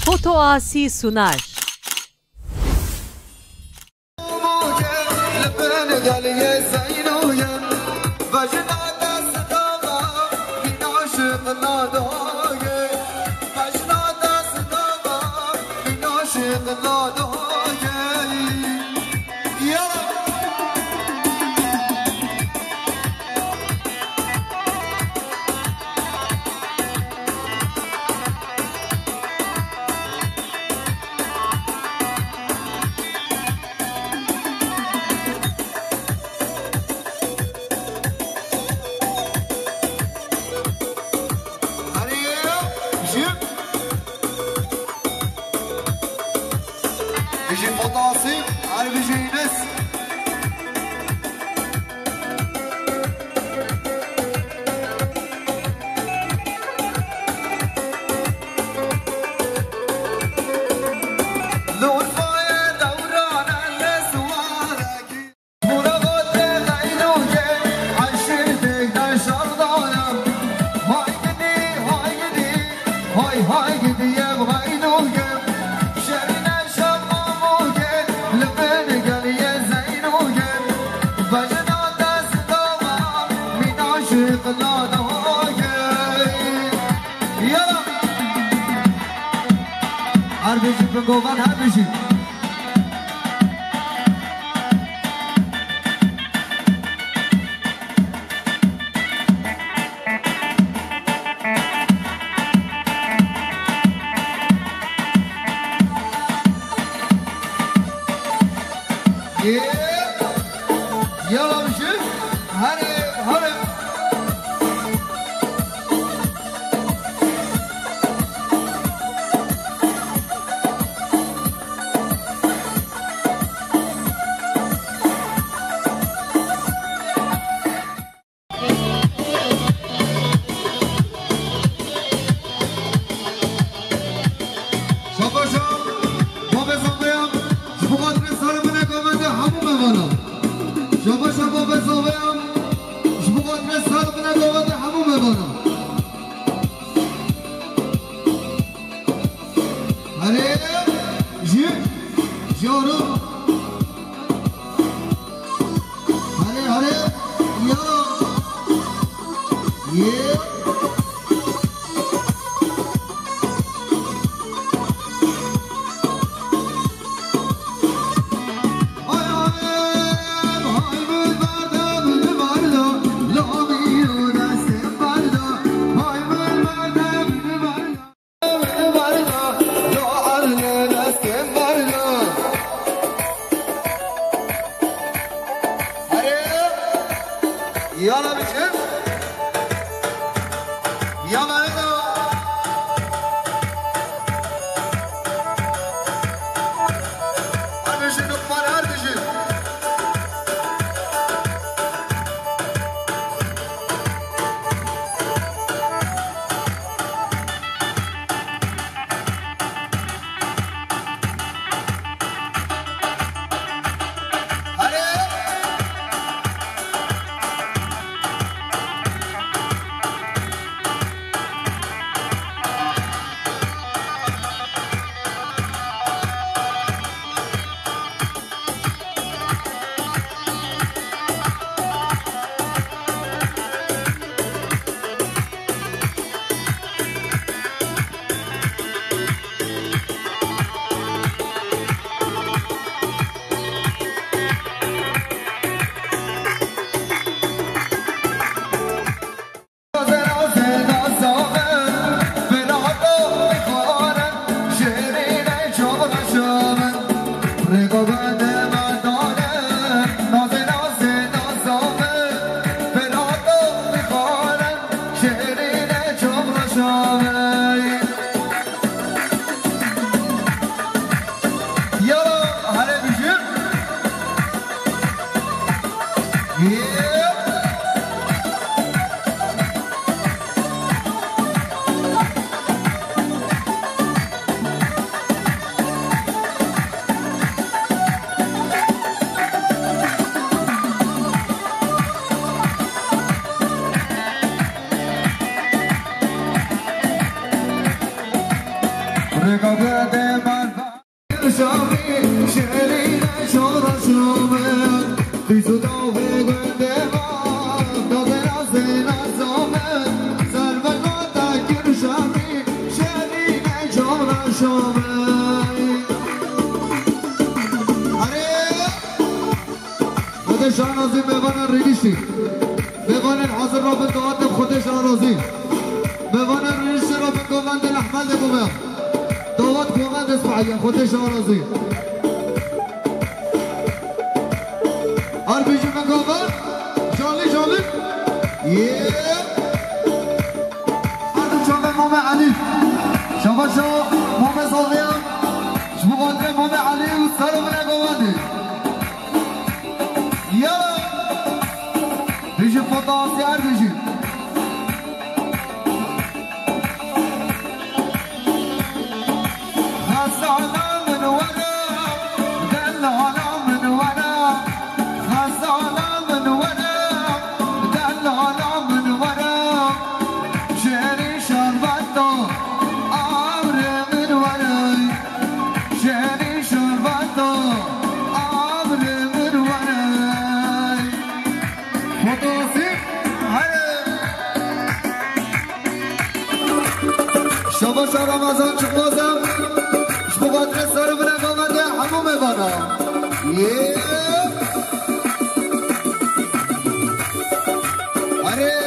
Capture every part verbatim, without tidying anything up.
Foto Asi sunar. Bijî Foto Asi, her bijî Înes. Her bijî bingovan, her bijî. Yê, yala bijî. Hare, hare. Şabaşa, babê Zaveyan, ji bo xatirê serê min e, gavete hemû mevana. Şabaşa, babê Zaveyan, ji bo xatirê serê min e, gavete hemû mevana. Hare, ji, jaro. Hare, hare, ya. Ye. Rêka bide merdan. Şamî, şerîne şora şamê, dîs û dawê gundê ma, dadê nazê nazamê, serveta te kir şamî, şerîne şora şamê. Erê! Xwedê şanazî mêvanên rêgiştî. Mêvanên hazir rabin dawetê Xwedê şanazî. Mêvanên rêgiştî rabin govendê lehmel de bûme. Dawet govendê spahîye Xwedê şanazî. Her bijî min govend. Jalî jalî. Yê. Her du çavê Mame Elî. Şabaşa Mame Saziyan. Ji bo xatirê Mame Elî û ser û vine govendê. Ya! Bijî Fotosî her bijî. Xezala min were, delala min were. Xezala min were, delala min were. Şêrî şerbeta abrê min were. Şêrî şerbeta abrê min were. Fotosî, heye. Şabaşa Ramazan Çıkmaz'a. Ji bo xatirê ser û vine govendê hemû mêvana. Yê. Heye.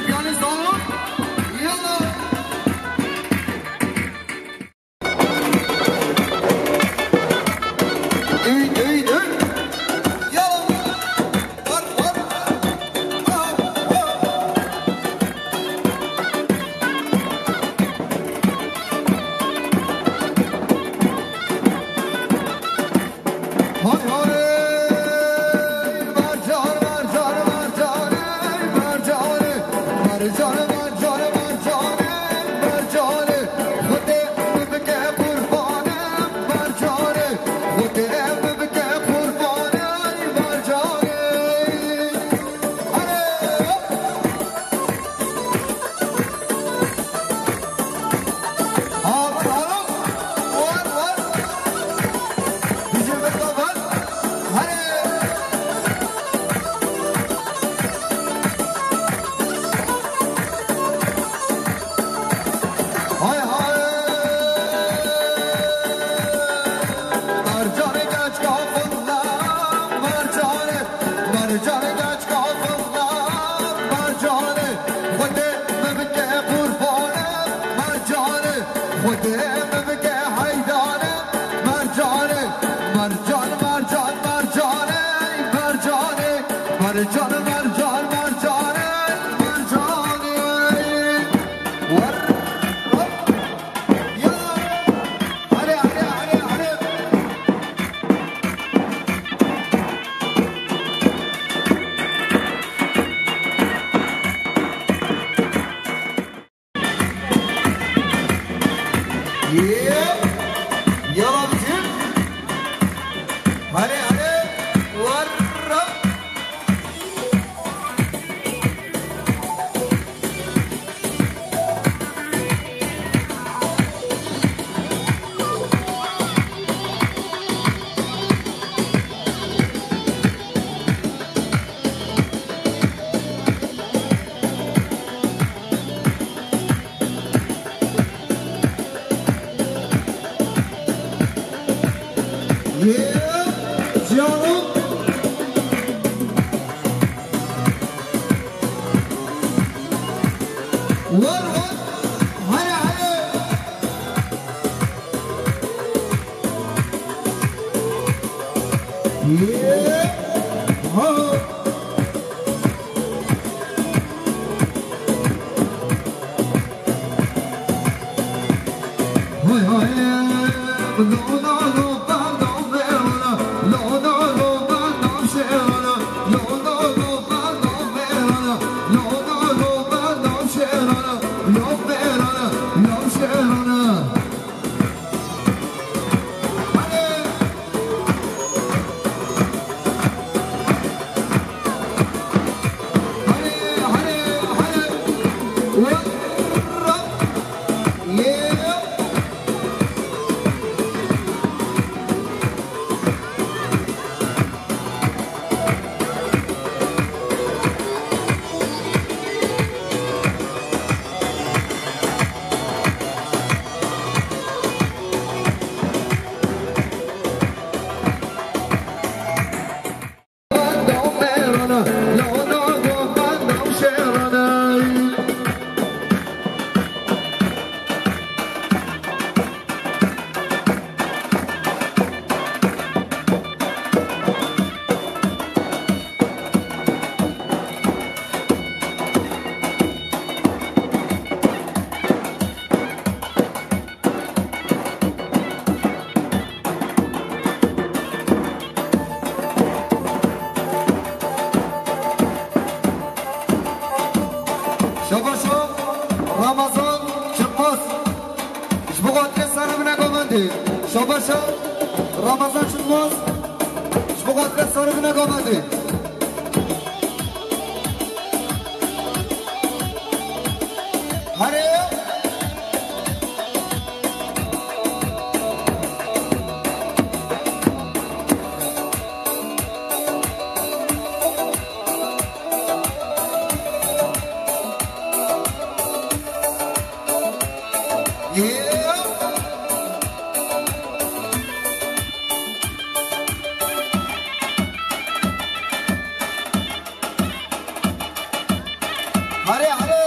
Piyanî sağlam. Yalla. Ey, ey, ey. Yalla. Var, var. Aha, aha. Hay hay, Mercan, Mercan, Mercan, ey, Mercan, Mercan, Mercan, Mercan, ey, Mercan, Xwedê min bike qurban, Mercan, Xwedê min bike qurban, ey, Mercan. Hare, hop. Hay hay. Mercanê keçka filla, mercanê, mercanê keçka filla, mercanê. Xwedê min bike qurbanê, mercanê. Xwedê min bike heydanê, mercanê. Mercan, mercan, mercanê, mercanê. Mercan, mercan, mercanê, mercanê. Wer, hop, ya. Hare, hare, hare, hare. Yep. Yala biçim. Hare, hare. Warra. Şabaşo Ramazan Çitmaz. Ji bo xatirê serivîna govendê. Şabaşo Ramazan Çitmaz. Ji bo xatirê serivîna govendê. Hare. Hare, hare.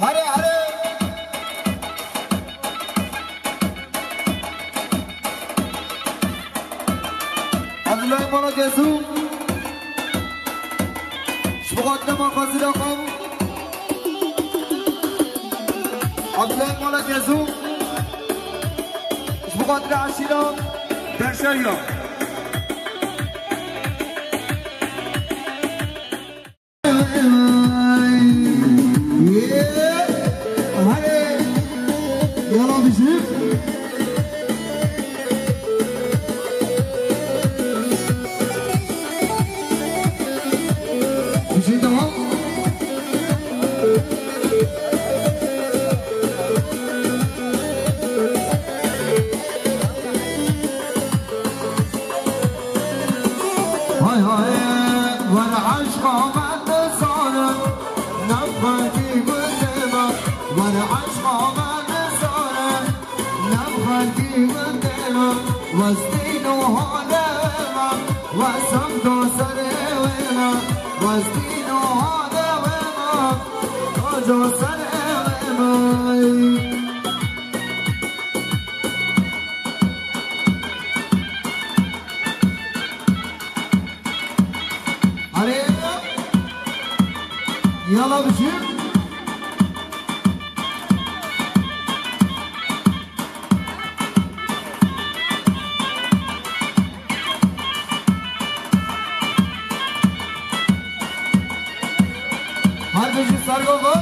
Here, here. Abdullah Mala Gezû. Ji bo xatirê malbazî de xwe. Abdullah Mala Gezû. Ji bo xatirê eşîra. Berşeya. Yala bijî. Bijî devam. Hay hay, wer eşqa me dizane, nav xelkî gundê me. Wer eşqa me dizane, nav xelkî gundê me. Westîn û halê me, wesam do serê wê me. Westîn û halê wê me, do serê wê me. Erê, yala bijî. Her bijî sergo bû,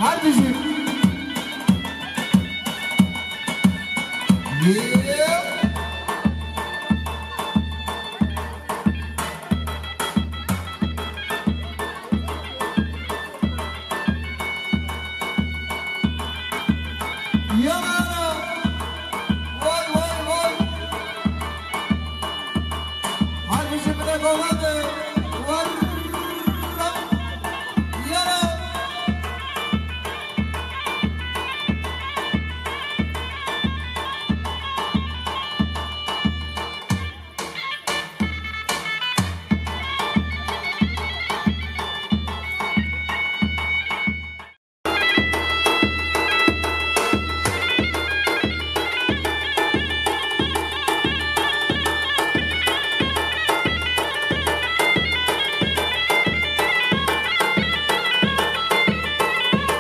her bijî. Yana, yana. Vay, vay, vay. Her bijî bile govende. Var. Yana.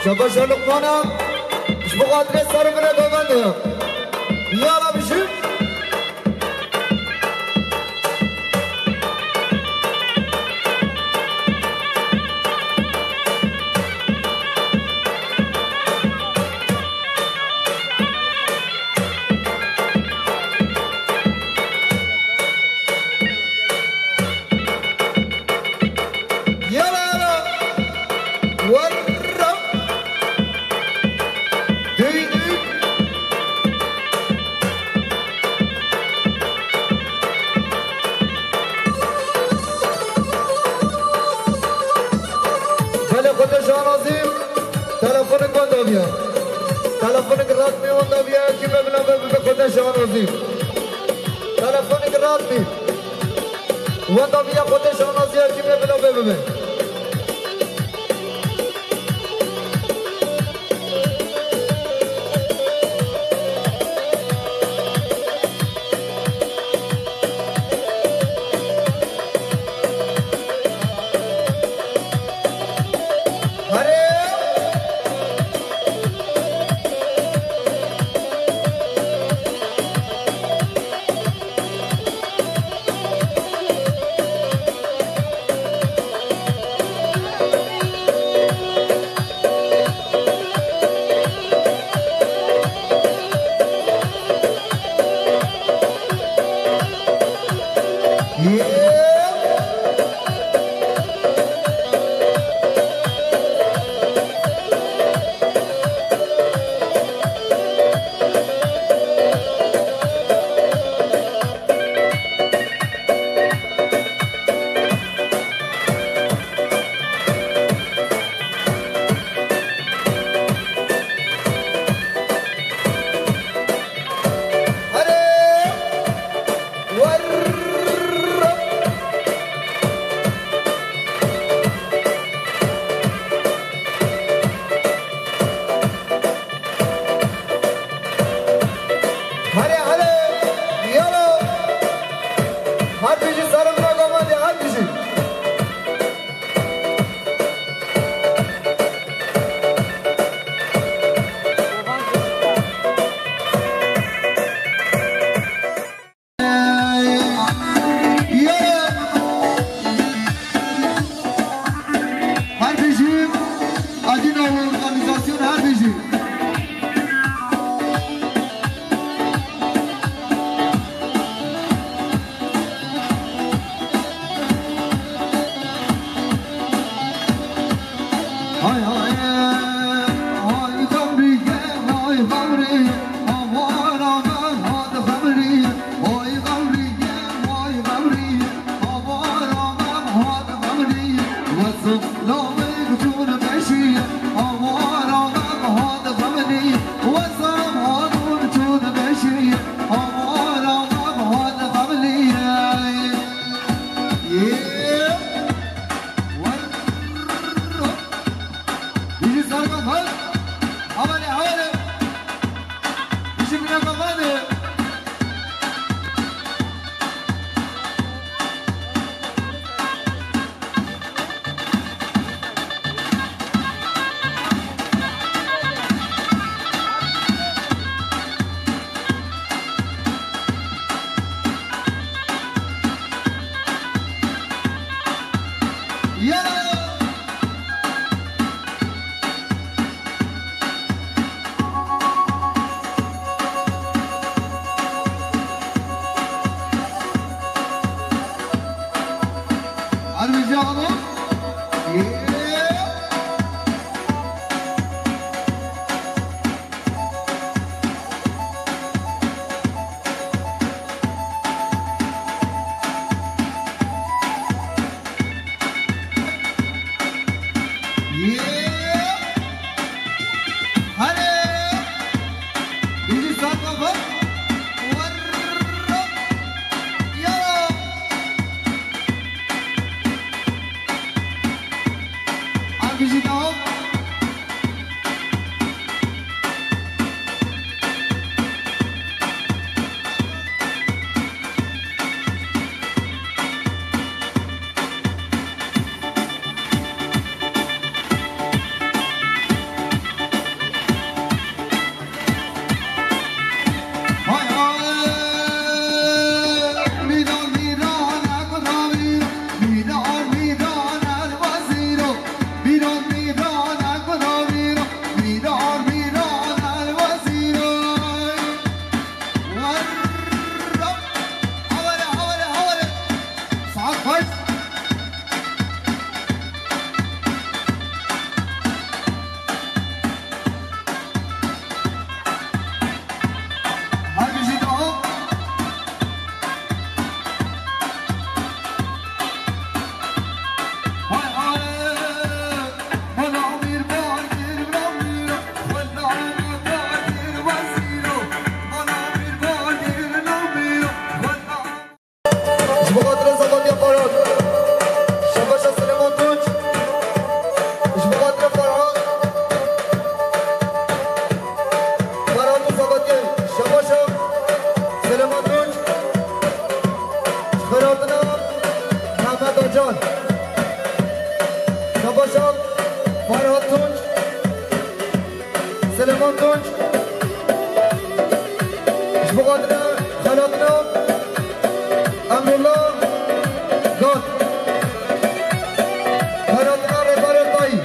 Şabaş Lukmana, ji bo xatirê serê min re govende. Yala bijî. Yala, yala. Werra. Düydük. Belê xwe te şanazî. Telefonik wenda biya. Telefonik rat bî wenda biya. Kî me bila be bibe xwe te şanazî. Telefonik rat bî. Wenda biya xwe te şanazî ya kî me bila be bibe. Herê. Hay hay, hay xemrî, hay xemrî, awara me hat xemrî, hay xemrî, hay xemrî, awara me hat xemrî, wezim lavê çûn beşî, awara me hat xemrî, wezim hatûn çûn beşî, awara me hat xemrî. Yeah. Bijî serka xwe. Hawale, hawale. Bijî bineka xwe de. Yala! Hadi bir şey yapalım. Yeah. Yeah. Hadi. Bizi sakla bak. Varrop. Yala. Al bizi daha. Ji bo xatirê Zebatiya Ferhat. Şebaşa Silêman Tunç. Ji bo xatirê Ferhat. Ferhat û Zebatiyê. Şebaşa Silêman Tunç. Ji xiratina Mehmet Acar. Şebaşa Ferhat Tunç. Silêman Tunç. Ji bo xatirê xelatina Emrullah Gat. Xelatina Rêberê Tayî.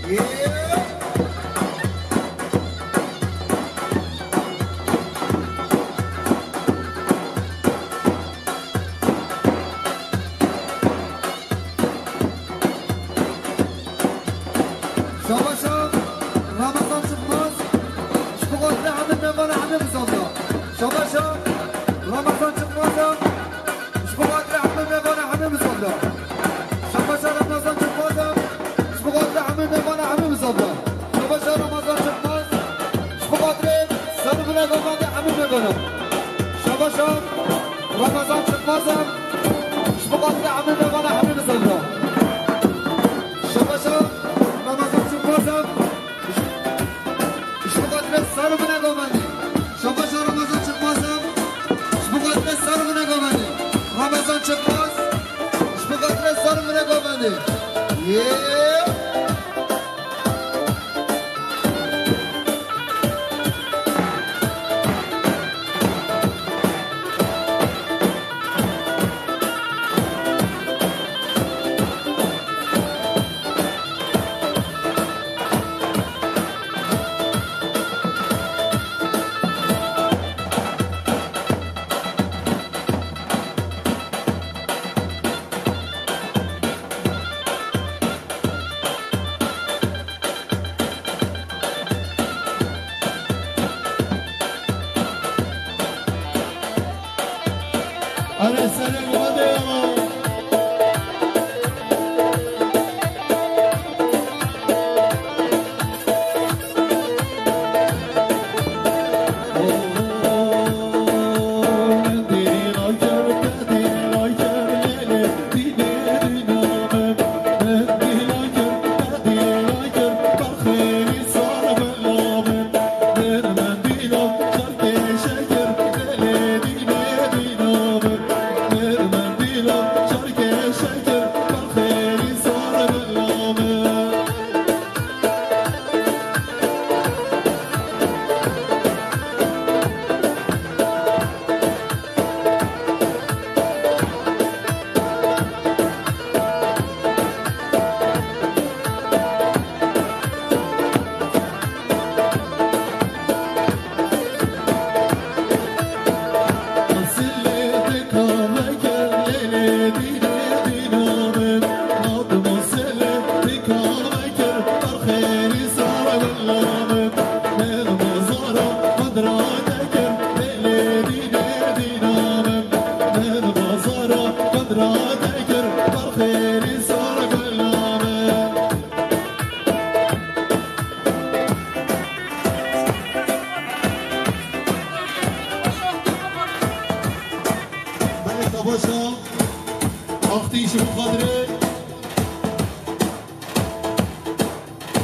Şabaşa Ramazan Çıkmaz, ji bo xatirê hemî mêvana hemî bizavda. Şabaşa Ramazan Çıkmaz, ji bo xatirê hemî mêvana hemî bizavda. Şabaşa Ramazan Çıkmaz, ji bo xatirê hemî mêvana hemî bizavda. Şabaşa Ramazan Çıkmaz, ji bo xatirê ser û binê gavandê hemî mêvana. Şabaşa Ramazan Çıkmaz, ji bo xatirê hemî mêvana hemî bizavda. Şabaşa Ramazan Çıkmaz, ji bo xatirê ser û binê gavandê. Şabaşa Ramazan Çıkmaz, ji bo xatirê ser û binê gavandê. Ramazan Çıkmaz, ji bo xatirê ser û binê gavandê. Yê! Erê serê xwe de ya. Belê, te baş e. Axtî ji bo xatirê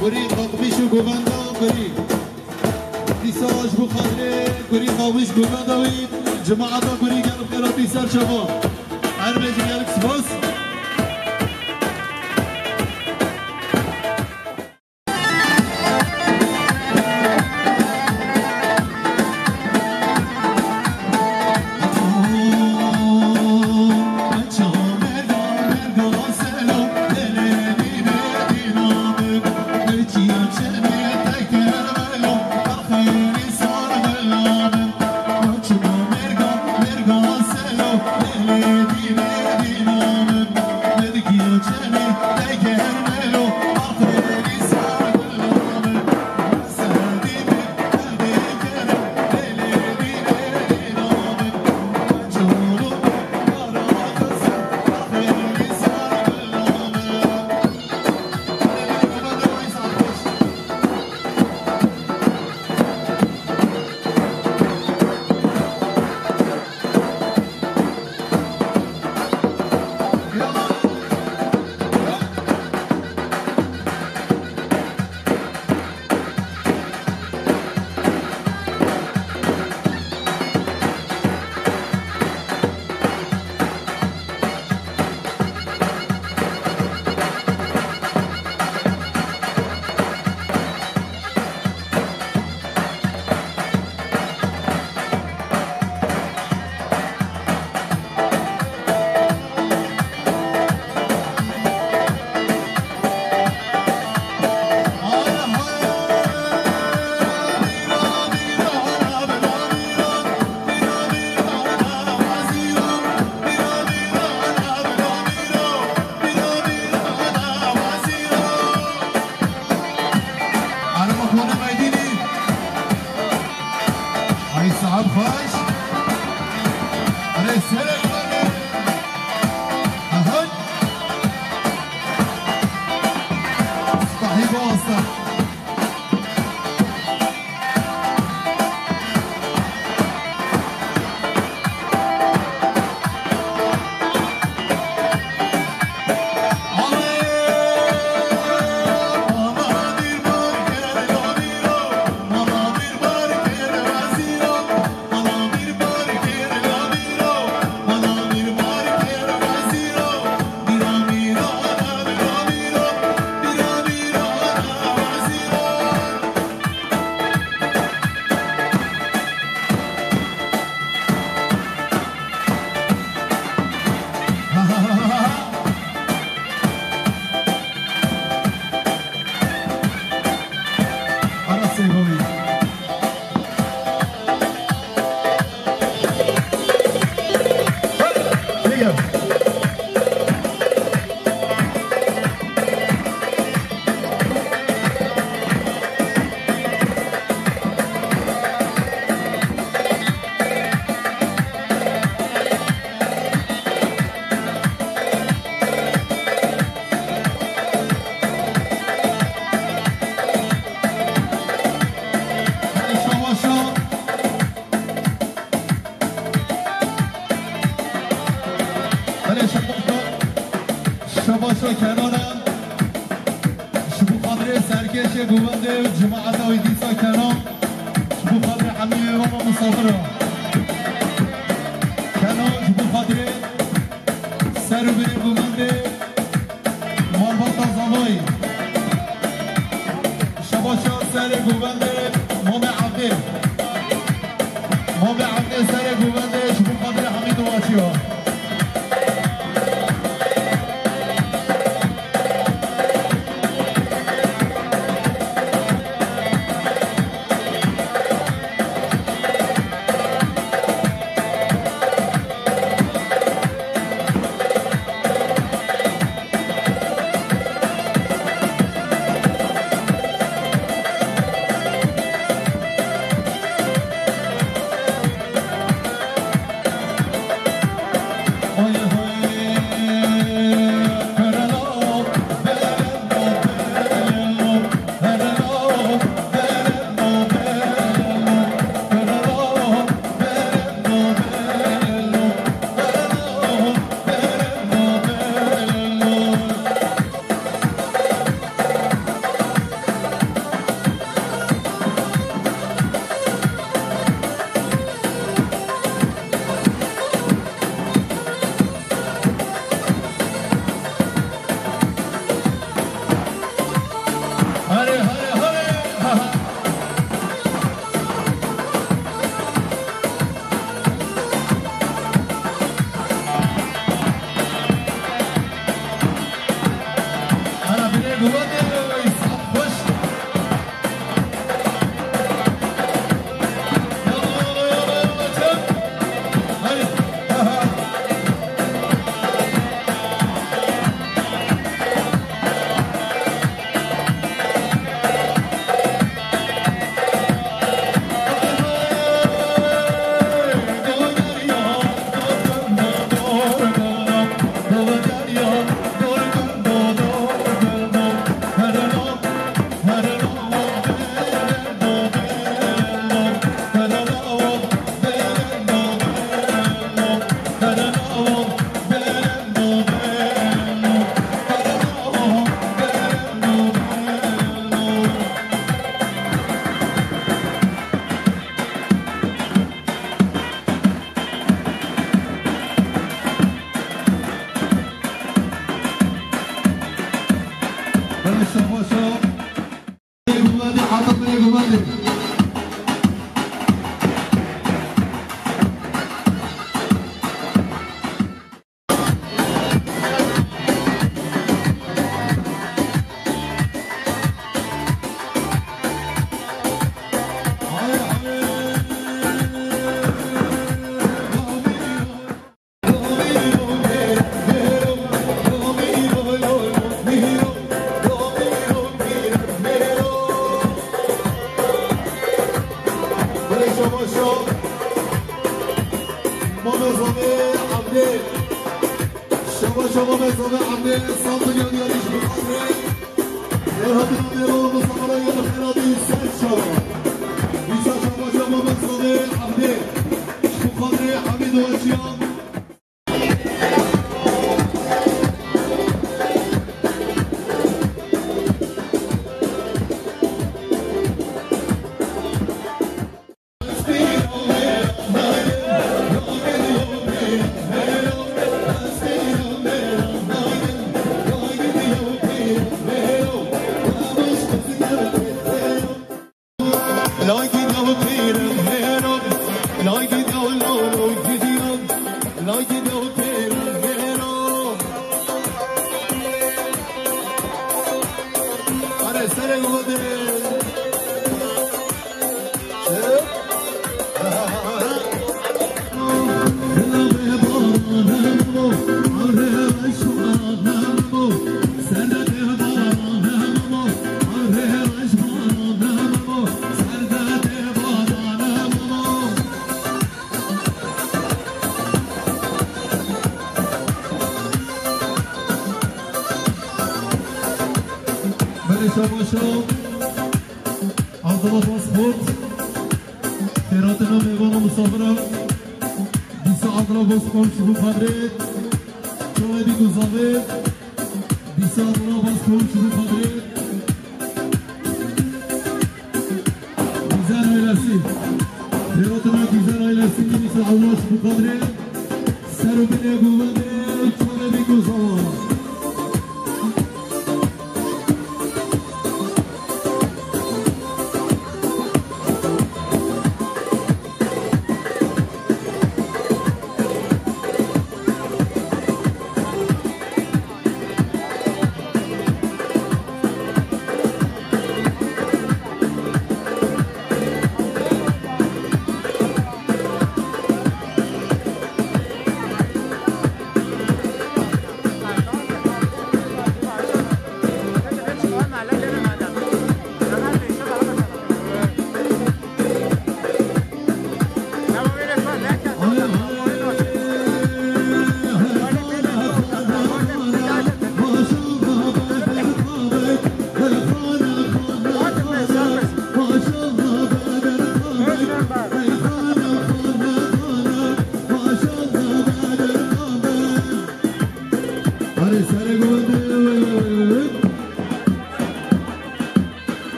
kurî Qaqimîş û govenda kurî. Dîsa ji bo xatirê kurî Qaqimîş, govenda wî, cemaeta kurî gelek xêratî ser çava. Her bêjin gelek spas. Baş. Erê, serê. Aha. Spahî basa. Ara Seyhovî. Bigem. Belê şebaşa, şebaşa Kenana, ji bo xatirê serkêşê govendê û cemaeta wî dîsa Kenan, ji bo xatirê hemî mêvan û misafira. Kenan ji bo xatirê ser û birê govendê, malbata Zavayî. Şebaşa serê govendê Mamê Evdê. Mamê Evdê serê govendê ji bo xatirê hemî diwaçiya. Şaba Mezave Evdê, sed milyon yarîş bi qadrê. Yer hatina mêro Mustafa Rayyan Xeradî ser şaba. Dîsa şaba şaba Mezave Evdê. Ji bo qadrê Hamîd Waçiyan. Are serê gode. Belê şabaşo. Abdullah Bozkurt. Xêratina mêvan û misafira. Dîsa Abdullah Bozkurt ji bo qadrê. Çavê bîk û zavê. Dîsa Abdullah Bozkurt ji bo qadrê. Dîzen ailesi. Xêratina Dîzen ailesi. Dîsa Abdullah ji bo qadrê. Ser û binê govendê. Çavê bîk û zava.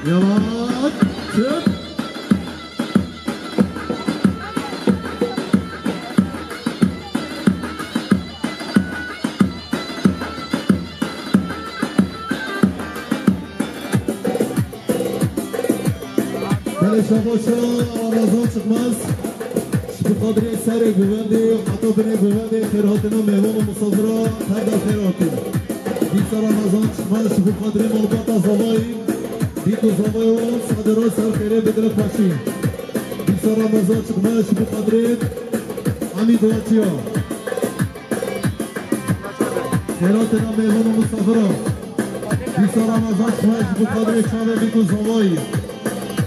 Yavaş. Çık. Belê şabaşa Ramazan Çıkmaz. Ji bo xatirê serê govendê, heta binê govendê, xêrhatina mêvan û misafira, her de xêr hatin. Dîsa Ramazan Çıkmaz ji bo xatirê malbata zavayî, bîk û zavayê wan, sadira ser xêrê bidire xweşî. Dîsa Ramazan Çıkmaz ji bo xatirê Hamîd Waçiya. Xêratina mêvan û misafira. Dîsa Ramazan Çixmez ji bo xatirê çavê bîk û zavayî.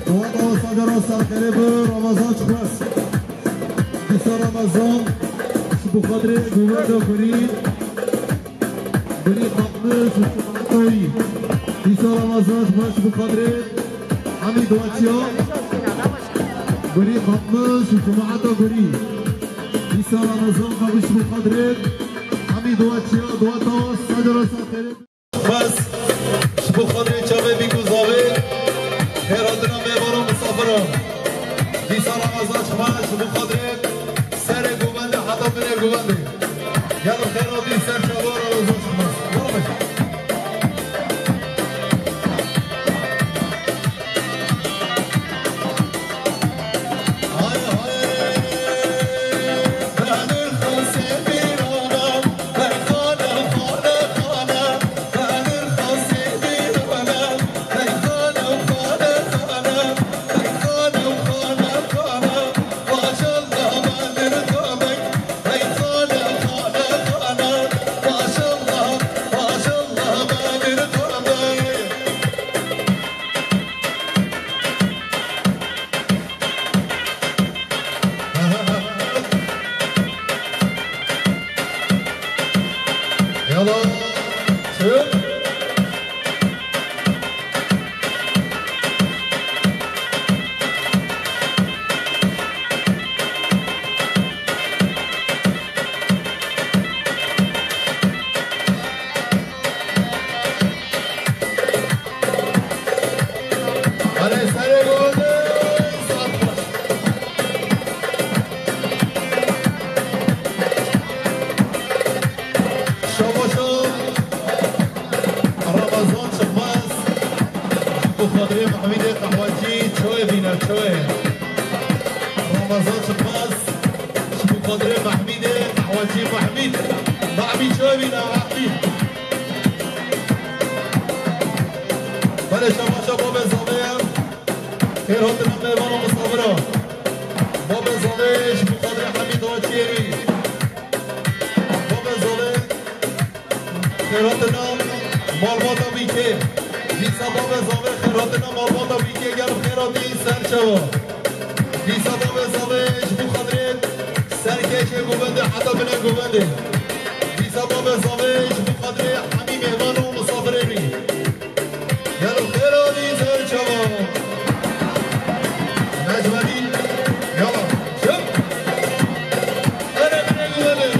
Dua dawa sadera serxêrê bi Ramazan Çixmez. Dîsa Ramazan ji bo xatirê govenda gurî. Gurî Xatmiş û Çixmez. Dîsa Ramazan Çixmez ji bo xatirê Hamîd Waçiya. Gurî Xatmiş û cemaeta gurî. Dîsa Ramazan Xatmiş ji bo xatirê Hamîd Waçiya, dua dawa sadera serxêrê. Bes, ji bo xatirê çavê bîk û zavê, xêrhatina mêvan û misafiran. Dîsa Ramazan Çixmez ji bo xatirê serê govendê heta binê govendê. Gelo xêr hatî ser çava Ramazan Çixmez. Beraber. Xatirê Mehmîdê Qehwecî çoyê bîne, çoyê. Ramazan Çiqas, ji bo xatirê Mehmîdê Qehwecî Mehmîd. Mehmîd çoyê bîne, Mehmîd. Belê şabaşa babê zavê ye. Xêr hatina mêvan û misafira. Babê zavê ji bo xatirê Hemîd Haçiyê wî. Babê zavê. Xêr hatina malbata Bîkê. Dîsa babê zavê xêr hatina malbata Bîkê, gel bi xêr hatî ser çava. Dîsa babê zavê ji bo xatirê ser keçê govendê heta binê govendê. Dîsa babê zavê ji bo xatirê hemî mêvan û misafirê wî. Gel bi xêr hatî ser çava. Necmedîn, yala, çim. Erê binê govendê.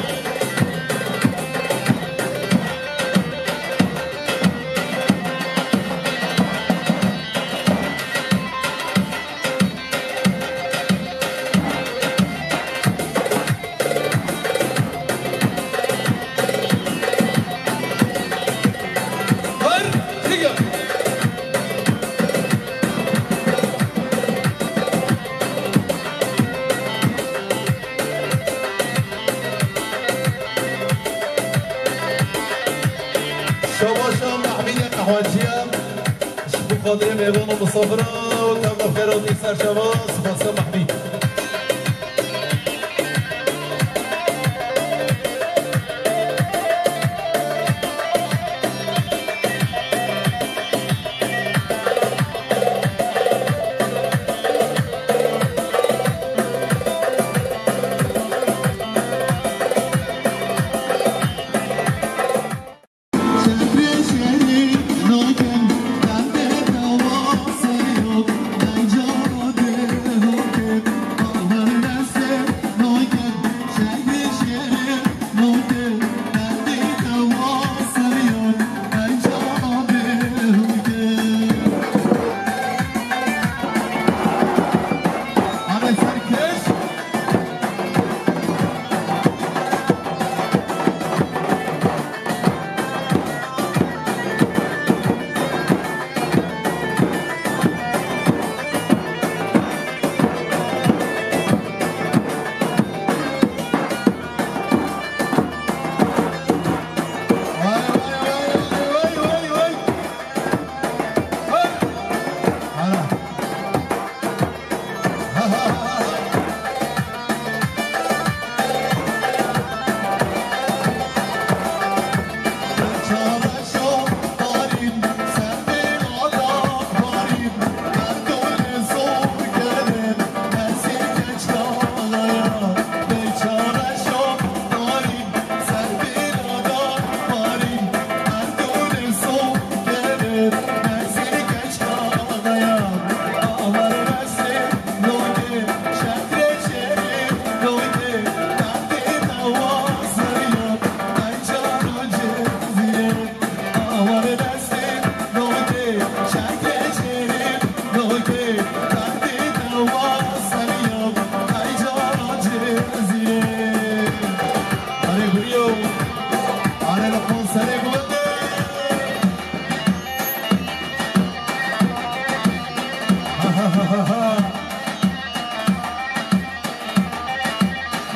Şabaşa Mehmîdê Qehweciya. Ji bo xatirê mêvan û misafiran, tev bi xêr hatî ser çava, spas e Mehmîd.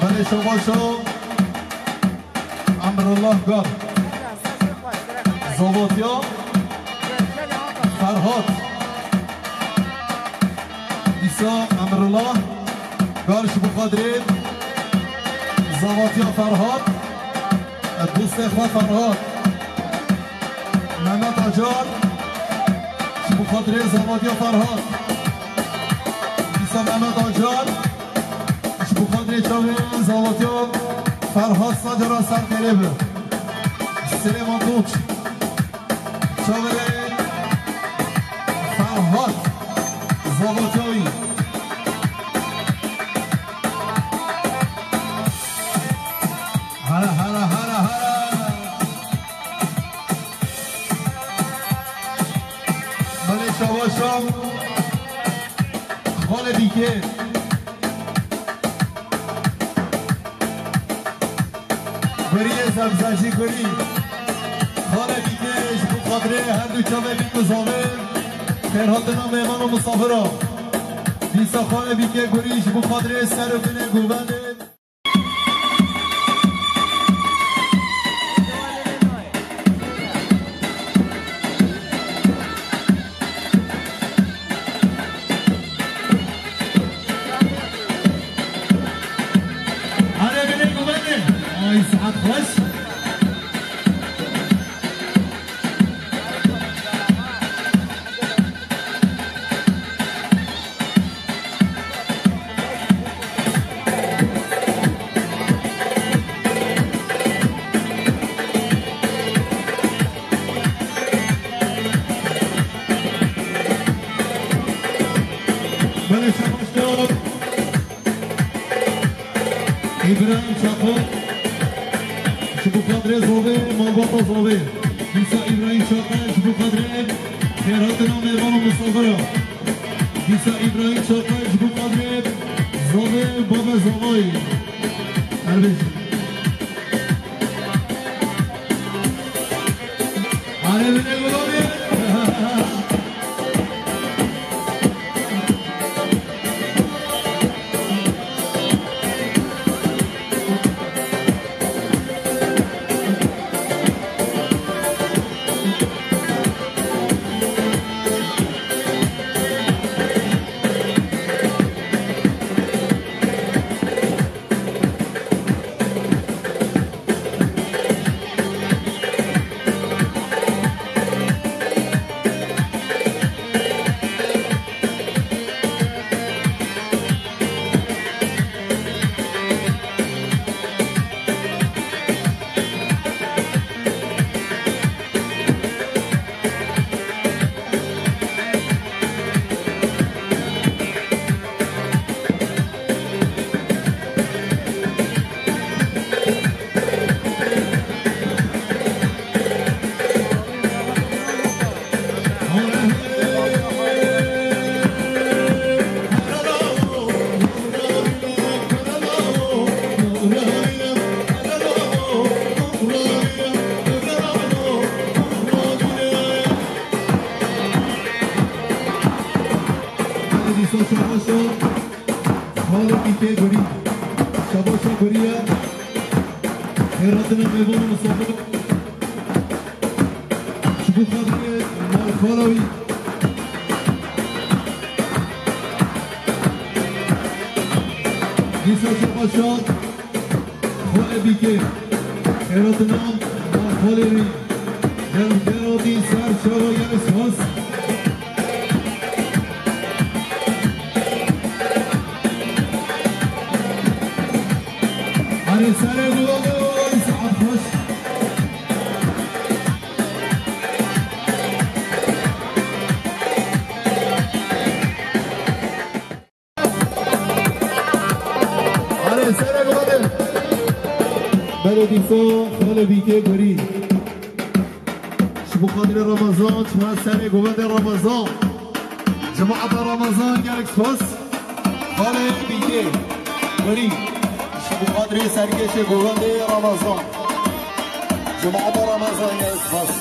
Belê şabaşa. Emrullah Gar. Zavatiya Ferhat. Dîsa Emrullah Gar ji bo xatirê Zavatiya Ferhat, dostê xwe Ferhat. Mehmet Acar, ji bo xatirê Zavatiya Ferhat. Dîsa Mehmet Acar, ji bo xatirê çavê Zavatiya Ferhat, sacara ser têrê be. Silêman Tunç. Çavê Ferhat, Zavatiya wî. Hara, hara, hara, hara. Belê şabaşa. Xalê Bîkê. Guriyê Zebzecî Gurî. Xalê Bîkê ji bo xatirê her du çavê Bîk û Zavê. Xêrhatina mêvan û misafiran. Dîsa xalê bîkê gurî ji bo xatirê ser û binê govendê. Erê binê govendê. Ay, saet xweş. Belê, şabaş devam. Îbrahîm Çaxo, ji bo xatirê Zovê, malbata Zovê. Dîsa Îbrahîm Çaxo, ji bo xatirê xêrhatina mêvan û misafiran. Dîsa Îbrahîm Çaxo, ji bo xatirê Zovê, bavê Zovayî. Erbêj. Alevine gulabî. Dîsa şabaşa xalê bîkê gurî. Şabaşa gurî ye. Xêrhatina mêvan û misafir. Ji bo xatirê malxala wî. Dîsa şabaşa. Xalê bîkê, xêratinan, xalê wî, dev derotî ser çava gelê spas. Erê serê gulalê, oy saet xweş. Erê serê govendê. Belê dîsa xalê bîkê gurî. Ji bo xatirê Ramazan, çima serê govendê Ramazan. Cemaeta Ramazan gelek spas. Xalê bîkê gurî. Ji bo xatirê serkêşê govendê Ramazan. Cemaeta Ramazan gelek spas.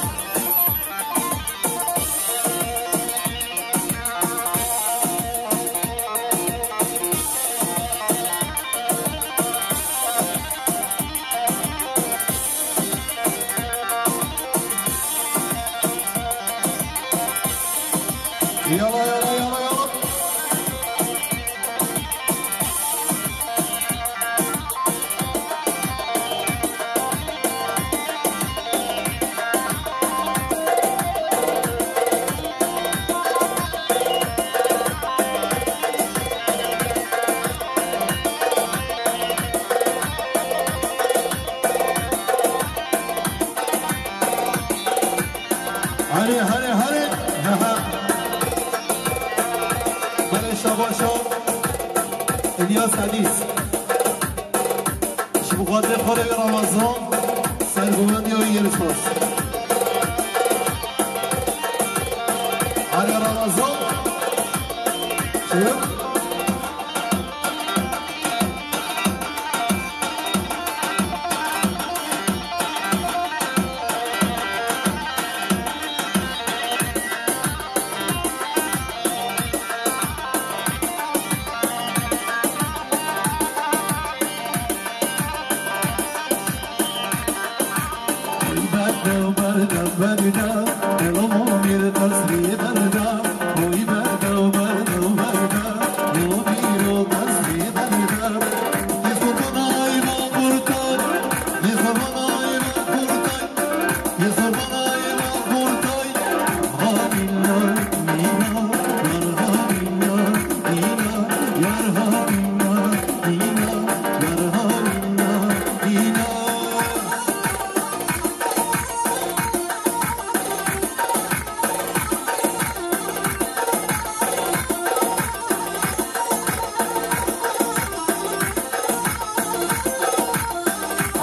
Yala, yala, yala, yala. Hare, hare, hare. Aha. Belê şabaşa. İlyas Hadis. Ji bo xatirê xalê wê Ramazan, sergovendiya wî gelek spas. Hare Ramazan. Çi?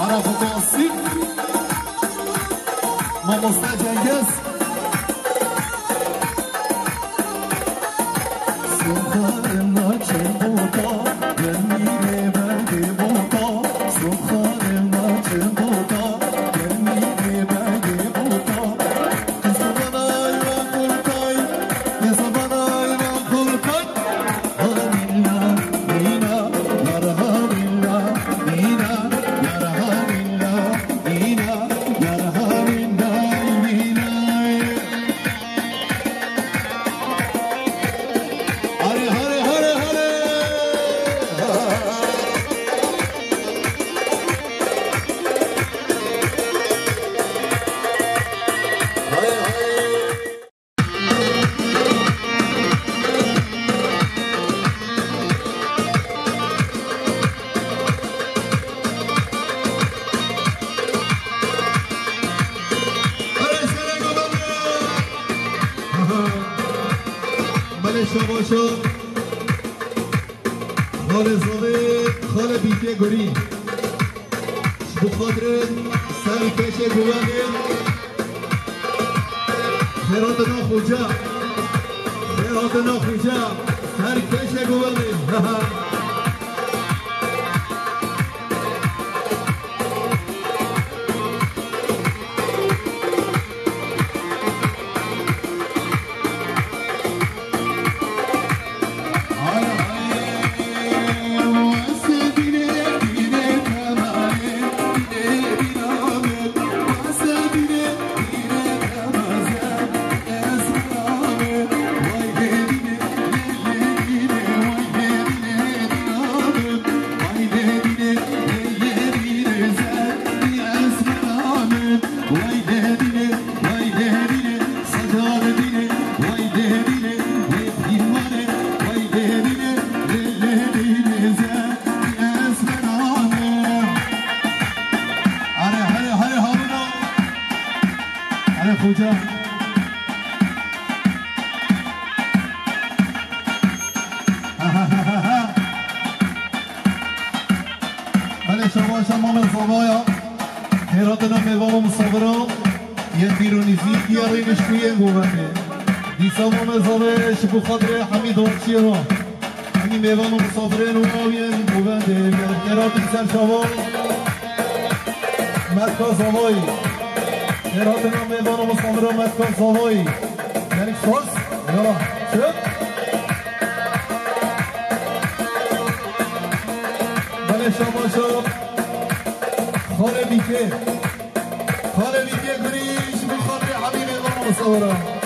Ara xwe asîk. Mamoste Cengiz. Belê şabaşa. Xalê Zavê, xalê Bîkê Gurî. Ji bo xatirê ser û keşê guvenê. Xêr hatina xuca. Xêr hatina xuca. Ser keşê guvenê. Hare, hare, hare, hawina. Hare, xoca. Belê şabaşa Mame Zavaya. Xêr hatina mêvan û misafiran. Yên pîr û nîzî, yên rêniştû yên govendê. Dîsa Mame Zavê ji bo xatirê Hemîd Orçiyê re. Hemî mêvan û misafirên û awiyên govendê. Xêr hatin ser çavan. Metka Zavayî. Xêr hatina mêvan û misafiran Metka Zavayî. Gelek spas. Yala. Çi? Belê şabaşa. Xalê Bîkê. Xalê Bîkê Gurî ji bo xatirê Hemî mêvan û misafira.